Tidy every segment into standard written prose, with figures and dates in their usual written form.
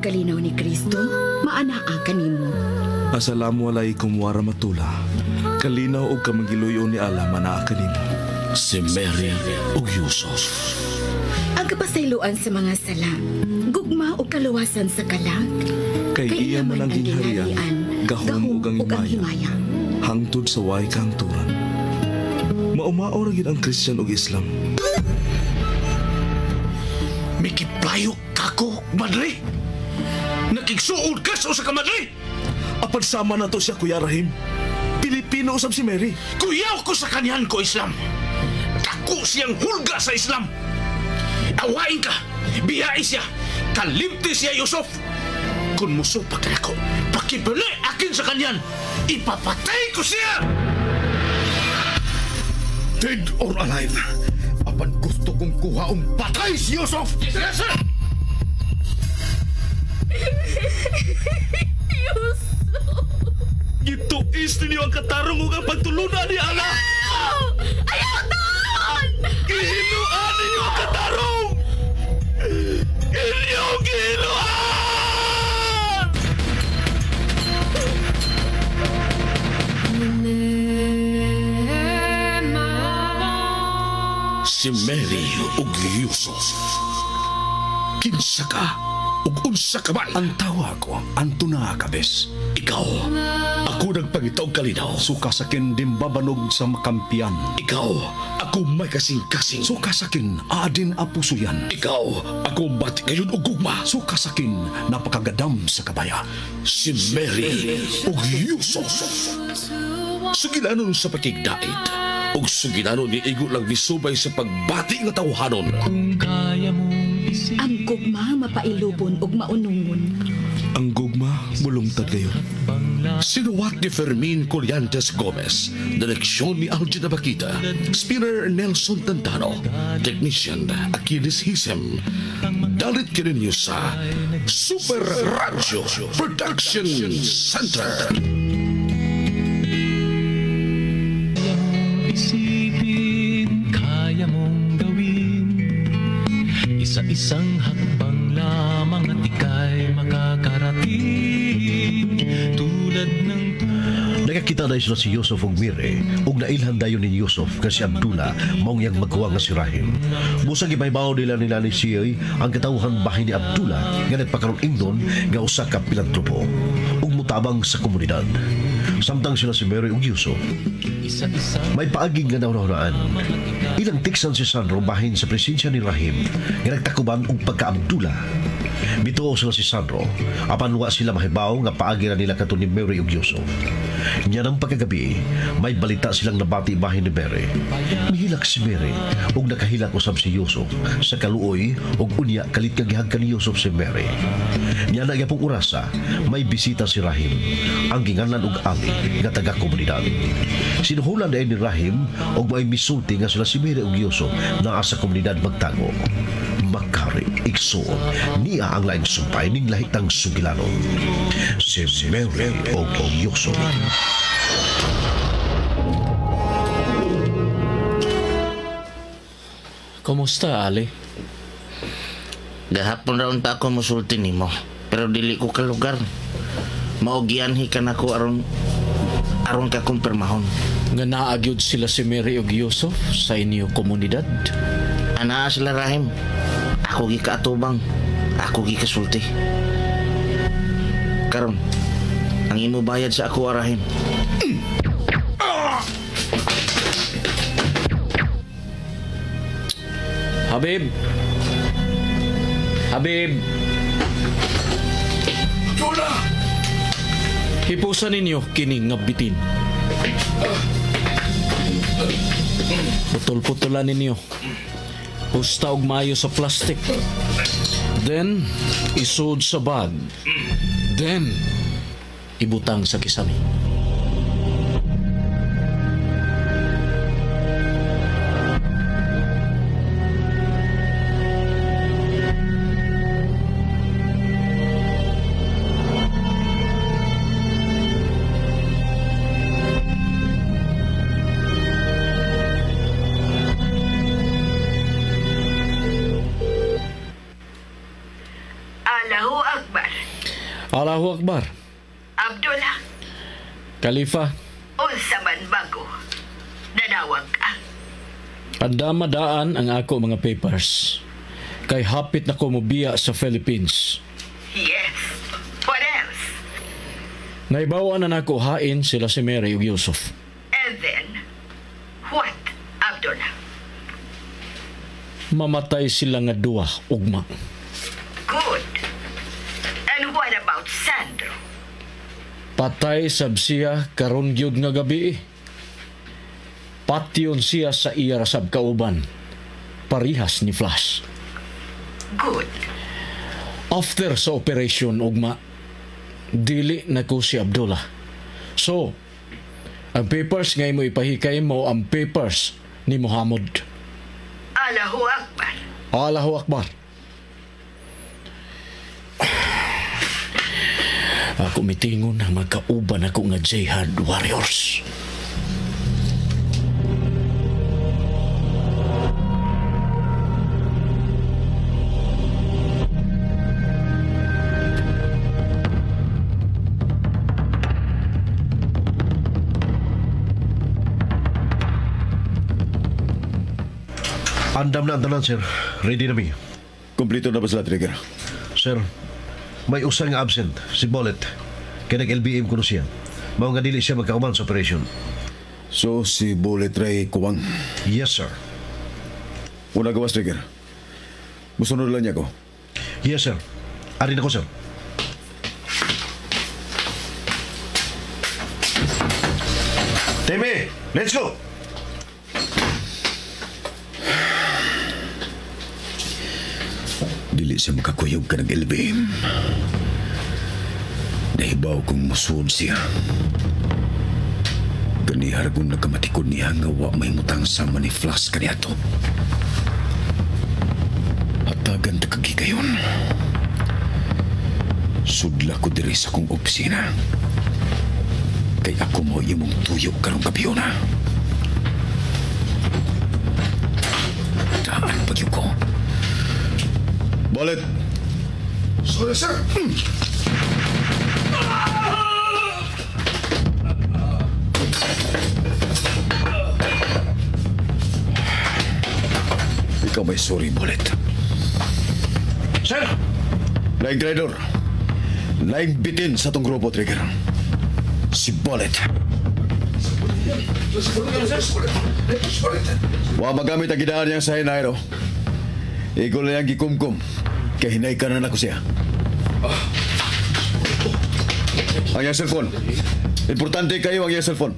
kalinaw ni Kristo, maanaa kanimo. Assalamu alaikum warahmatullah. Kalinaw og kamangiluyo ni Allah manaa kanimo. Si Mary ug Yusuf. Ang kapasayloan sa mga sala, gugma o kaluwasan sa kalag. Kay iya man ang gingharian, gahom ug ang himaya. Hangtod sa way kahangturan. Maumao ra gyud ang Christian ug Islam. Mikiplayo kako, madre. Nakigsuod ka sa usa ka madre. Apan sama na to siya, Kuya Rahim. Pilipino usab si Mary. Kuyaw ko sa kanyan ko, Islam. Dako siyang hulga sa Islam. Awain ka, biyai siya, kalimti siya, Yusuf. Kung musupak na ako, pakibali akin sa kanyan, ipapatay ko siya! Dead or alive, apan gusto kong kuhaong patay si Yusuf! Yes, sir! Yusuf! Gituis ninyo ang katarong ug ang pagtulunan ni Allah! Ayaw taon! Gihinuan ninyo ang katarong! Inyong gihinuan! Si Mary ug Yusuf. Kinsa ka ug unsa ka man? Ang tawa ko, Antona Cabes. Ikaw, ako nagpangita og kalinaw. Suka sakin dimbabanog sa makampiyan. Ikaw, ako may kasing-kasing. Suka sakin, aadin apusuyan. Ikaw, ako bati ngayon og gugma. Suka sakin, napakagadam sa kabaya. Si Mary ug Yusuf. Sugilanon sa pakigdait ug sugilanon ni igo lang misubay sa pagbati nga tawhanon. Ang gugma mapailubon ug maunungon. Ang gugma mulungtad kayo. Sinuwat ni Fermin Collantes Gomez, direksyon ni Algin Abakita, spinner Nelson Tantano, technician Achilles Hisem. Dalit kininyo sa Super Radio Production Center. Kaya mong isipin, kaya mong gawin. Isa-isang hakbang lamang at ika'y makakarating. Tulad ng Nakakita na sila si Yusuf ug Mire ug nailhan dayon ni Yusuf nga si Abdullah maong iyang magkuwang nga si Rahim. Busang gipahibaw nila nila ni Siyoy ang katawhan bahin ni Abdullah nga nagpakaroon ingnon nga usa ka pilantropo ug mutabang sa komunidad. Samtang sila si Mary ug Yusuf, isa-isang may paaging nga naunahunaan. Ilang tiksan si Sandro bahin sa presensya ni Rahim nga nagtakuban og pagka-Abdullah. Bituo sila si Sandro, apan wa sila mahibaw nga paagi ra nila kato ni Mary ug Yusuf. Niya ng pagkagabi, may balita silang nabati bahin ni Mary. Mihilak si Mary ug nakahilak usab si Yusuf sa kaluoy ug unya kalit nga gihagkan ni Yusuf si Mary. Niya na gyapong orasa, may bisita si Rahim, ang ginganlan og Ali nga taga komunidad. Sinuhulan na ni Rahim og may misulti nga sila si Mary ug Yusuf naa sa komunidad magtago. Makari, igsuon, niya ang laing sumpay ning lahitang sugilanon. Si Mary ug Yusuf. Kumusta, Ali? Gahapon ra unta ako mosulti nimo, pero dili ko kalugar. Mao gianhi ka nako aron ka kumpirmahon. Nga naagyod sila si Mary ug Yusuf sa inyo komunidad? Anaa sila Rahim. Ako gikaatubang. Ako gikasulti. Karon, ang imo bayad sa ako Rahim. Habib! Habib! Abdullah! Hipusan ninyo kini nga bitin. Putol-putulan ninyo. Husta og maayo sa plastic. Then, isod sa bag. Then, ibutang sa kisami. Allahu Akbar. Allahu Akbar. Abdullah, Khalifa, unsa man bago. Nanawag ka. Andama daan ang ako mga papers. Kay hapit na ko mobiya sa Philippines. Yes. What else? Naibawa na nako hain sila si Mary ug Yusuf. And then, what, Abdullah? Mamatay sila nga duwa ugma. Good. And what about Sandro? Patay sab siya karon gyud nga gabi. Patyon siya sa iya ra sab kauban. Parihas ni Flash. Good. After sa operation ugma, dili na ko si Abdullah. So, ang papers nga imo ipahikay mo ang papers ni Muhammad. Allahu Akbar. Allahu Akbar. Ako mitingon ang magkauban ako nga Jihad Warriors. Andam na ang tanan, sir. Ready na mi. Kompleto na ba sila, Trigger? Sir, may usa nga absent, si Bullet. Kaya nag-LBM ko na siya. Mao nga dili siya magkauban sa operation. So, si Bullet Ray kuwang. Yes, sir. Una gawas, Trigger. Musunod lang niya ko. Yes, sir. Ari na ko, sir. Timmy, let's go! Dili siya makakuyog ka ng LBM. Nahibaw kong musuod siya. Ganihar kong nagkamatikod niya nga wa may mutang sama ni Flash kaniadto. Hatagan ta kagigayon. Sudla ko diri sa kong opisina. Kay ako mo imong tuyo karong gabi na. Daan pagyo ko. Bullet! Sorry, sir. Ikaw may sorry, Bullet. Sir! Laing traidor. Laing bitin sa tong grupo, Trigger. Si Bullet. Wa magamit ang gidaan niyang sa Nairo. Ikaw lang yung gikumkum. Kaya hinay ka na nako siya. Ang iyang cellphone. Importante kayo ang iyang cellphone.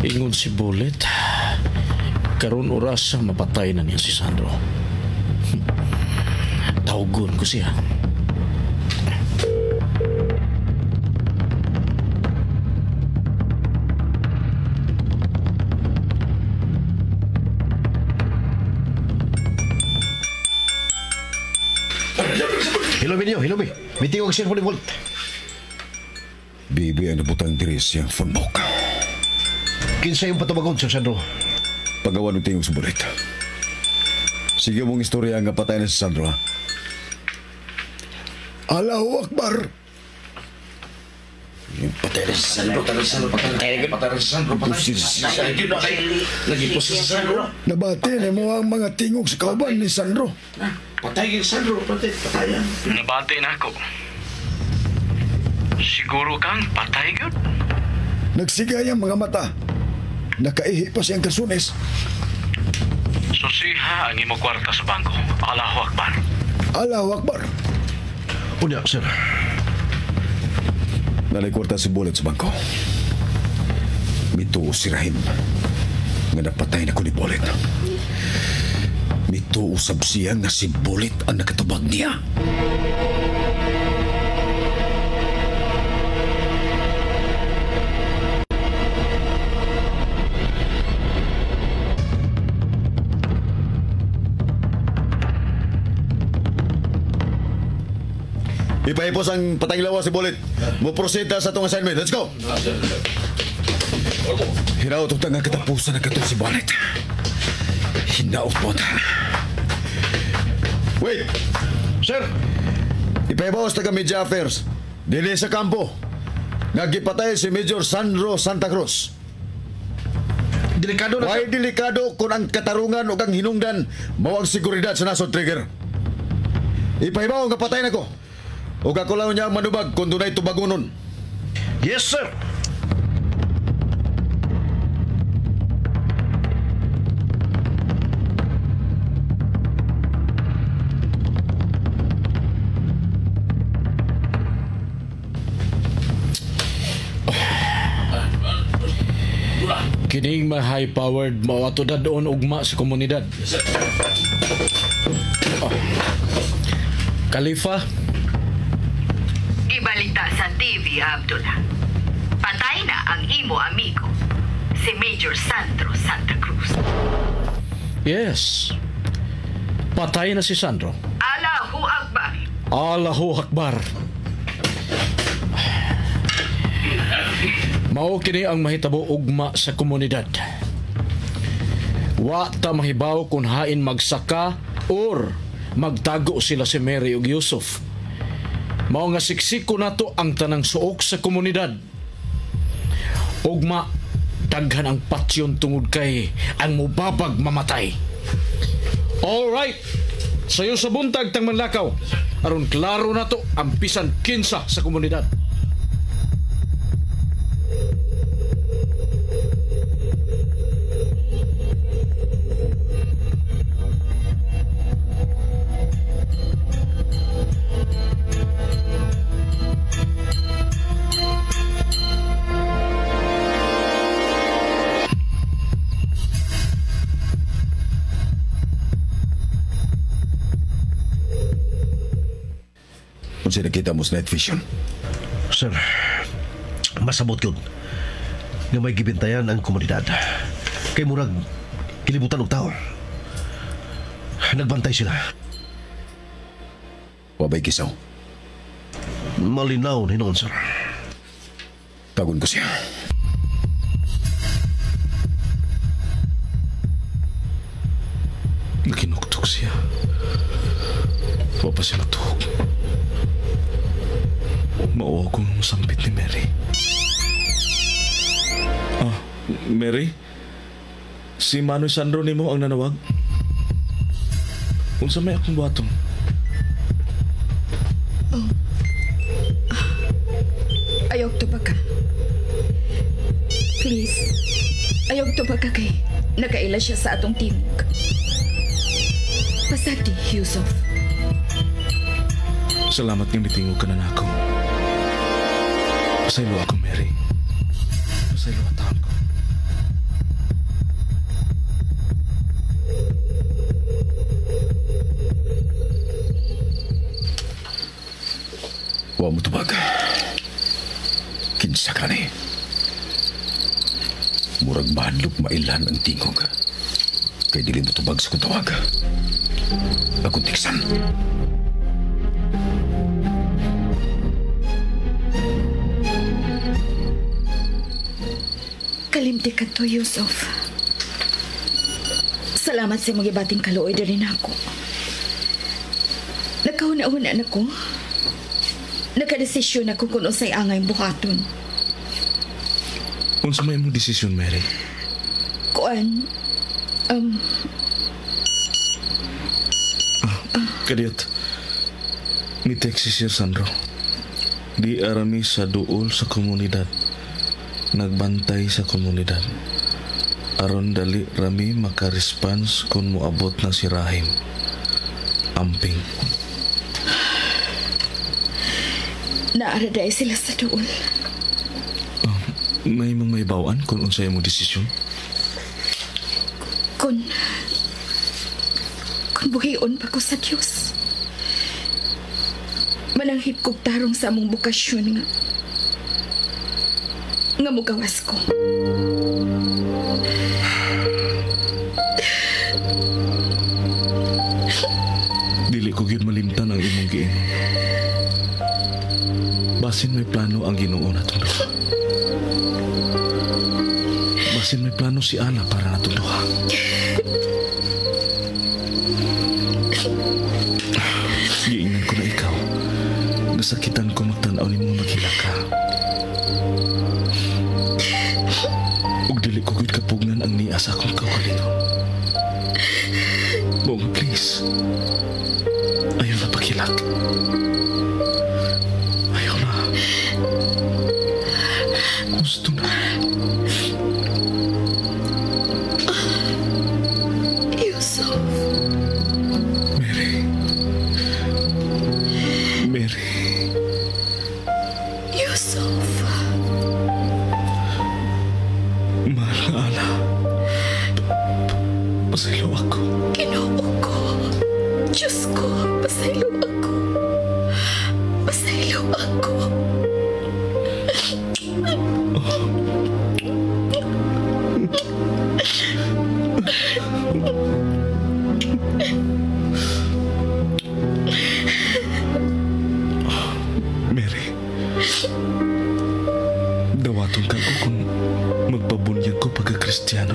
Ingon si Bullet, karon oras mapatay na niya si Sandro. Tawgon ko siya. Hello, Minyo. Hello, mi. May tingog cellphone ni Bolt. Bibi ang nabutang diri siyang phone book. Kinsa yung patubagon, Sir Sandro? Pagawa ng tingog sa Bullet. Sige mong istorya nga patay na si Sandro, ha? Allahu Akbar! Yung patay na si Sandro. Patay na si Sandro. Patay na si Sandro. Patay na si Sandro. Lagi po si Sandro. Nabati na mo ang mga tingog sa kauban ni Sandro. Patay kay Sandro. Patay. Patayan. Nabati na ako. Siguro kang patay gyud. Nagsigay ang mga mata. Nakaihi pa siyang kasunis. Susiha ang imo kwarta sa bangko. Allahu Akbar. Allahu Akbar! Unya, sir. Nalay kwarta si Bullet sa bangko. Mituo si Rahim. Nga napatay na ko ni Bullet. Mituo sab siya nga si Bullet ang nakatubag niya. Ipahipos ang patang lawa si Bullet. Mo proceed ta sa itong assignment. Let's go! Hinaot og nga katapusan na kato si Bonnet. Hinaot mo ta. Wait! Sir! Ipahibaw sa taga Media Affairs. Dili sa kampo. Nagipatay si Major Sandro Santa Cruz. Delikado na, Why sir. delikado kung ang katarungan o ang hinungdan mao ang seguridad sa nasod, Trigger. Ipahibaw nga patay nako. Ug ako lang niya ang manubag kung dunay tubagonon. Yes, sir! Kining mga high-powered mao ato dadon ugma sa komunidad. Oh. Khalifa, Gibalita sa TV, Abdullah. Patay na ang imo amigo, si Major Sandro Santa Cruz. Yes. Patay na si Sandro. Allahu Akbar. Allahu Akbar. Mao kini ang mahitabo ugma sa komunidad. Wa ta mahibaw kung hain magsaka or magtago sila si Mary ug Yusuf. Mao nga siksiko nato ang tanang suok sa komunidad. Ugma daghan ang patsyon tungod kay ang mubabag mamatay. All right. Sayo sa buntag tang manlakaw. Aron klaro nato ang bisan kinsa sa komunidad. Unsa nakita mo sa night vision? Sir, masabot yun nga may gibintayan ang komunidad. Kay murag kilibutan og tao. Nagbantay sila. Wabay kisaw. Malinaw ni noon, sir. Tagon ko siya. Nakinuktok siya. Wa pa siya matuog. Mao akong masampit ni Mary. Ah, Mary? Si Manoy Sandro nimo ang nanawag? Unsa may akong buhaton? Oh. Ayaw tubag ka. Please. Ayaw tubag ka kay nakaila siya sa atong tingog. Pasagdi, Yusuf. Salamat nga mitingog ka na nako. Pasaylo ako, Mary. Pasaylo taon ko. Wa mo tubag. Kinsa ka ni? Murag mahadlok mailan ang tingog. Kay dili mo tubag sa kong tawag. Akong tiksan. Kalimti ka to, Yusuf. Salamat sa imong gibating kaluoy diri nako. Nagkahuna-huna na ko. Nakadesisyon ako kung unsay angay buhaton. Unsa may imong desisyon, Mary? Kuan, Kadiyot. Ni text si Sir Sandro. Di arami sa duol sa komunidad. Nagbantay sa komunidad. Aron dali rami maka-response kung moabot na si Rahim. Amping. Naara dahil sila sa duol. May mong may bawaan kung unsay imong desisyon? Kung buhion pa ko sa Dios. Mananghip kog tarong sa among bukasyon nga mugawas ko. Dili ko gyud malimtan ang imong giingon. Basin may plano ang Ginoo natong duha. Basin may plano si Ana para natong duha. Giingnan ko na ikaw. Nasakitan ko magtan-aw nimo maghilak ka. Ug dili ko gud kapugnan ang niya sa akong kaugalingon. Mao nga please. Ayaw na paghilak. Ayaw na. Gusto na. Yusuf. Mary. Mary. Yusuf. Mahal na Ana. Pasaylo ako. Ginoo ko. Diyos ko, pasaylo ako. Pasaylo ako. Mary. Dawaton ka ko kung magpabunyag ko pagka-Kristiyano.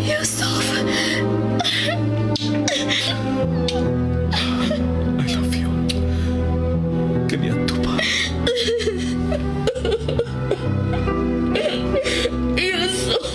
Yusuf. I love you. Kaniadto pa. Yusuf.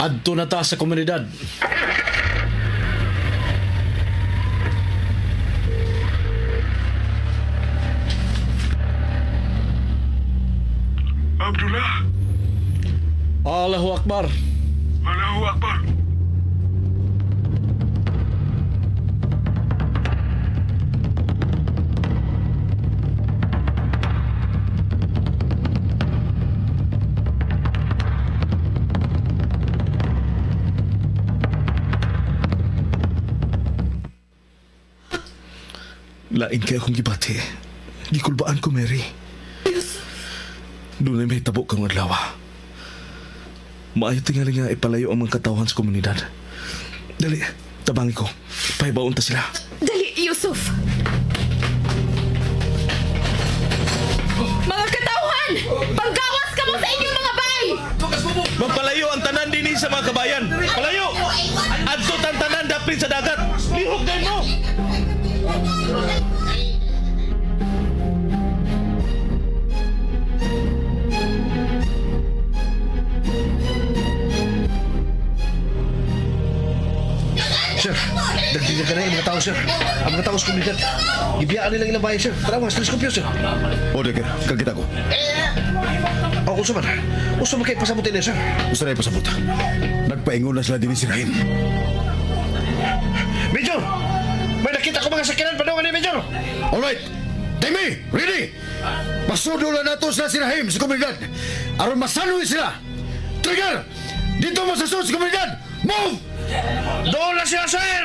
Adto na ta sa komunidad. Abdullah! Allahu Akbar! Allahu Akbar! Lain kay akong gibati. Gikulbaan ko, Mary. Doon ay may tabo kang adlaw. Maayo tingali nga ipalayo ang mga katawhan sa komunidad. Dali, tabangi ko. Pahibaon ta sila. Dali, Yusuf. Mga katawhan! Panggawas ka mo sa inyong mga bay! Magpalayo ang tanan dinhi sa mga kabayan. Palayo! Adto tan tanan dapit sa dagat. Lihok din mo! Sir, dagdagan ka na yung mga tao, sir. Ang mga tao sa komunidad. Gibiyaan nilang ilang bahay, sir. Tara, mga teleskopyo, sir. O, Decker, kakita ko. O, unsa man. Unsa man kayo pasabot ini, sir? Unsa na ipasabot? Nagpaingon na sila din si Rahim. Major! May nakita ko mga sakyanan padungan ni Major! Alright! Timmy! Ready! Pasudo na nato sila si Rahim sa komunidad. Aron masanoy sila! Trigger! Dito mo sa sud sa komunidad! Move! Doon na sila, sir!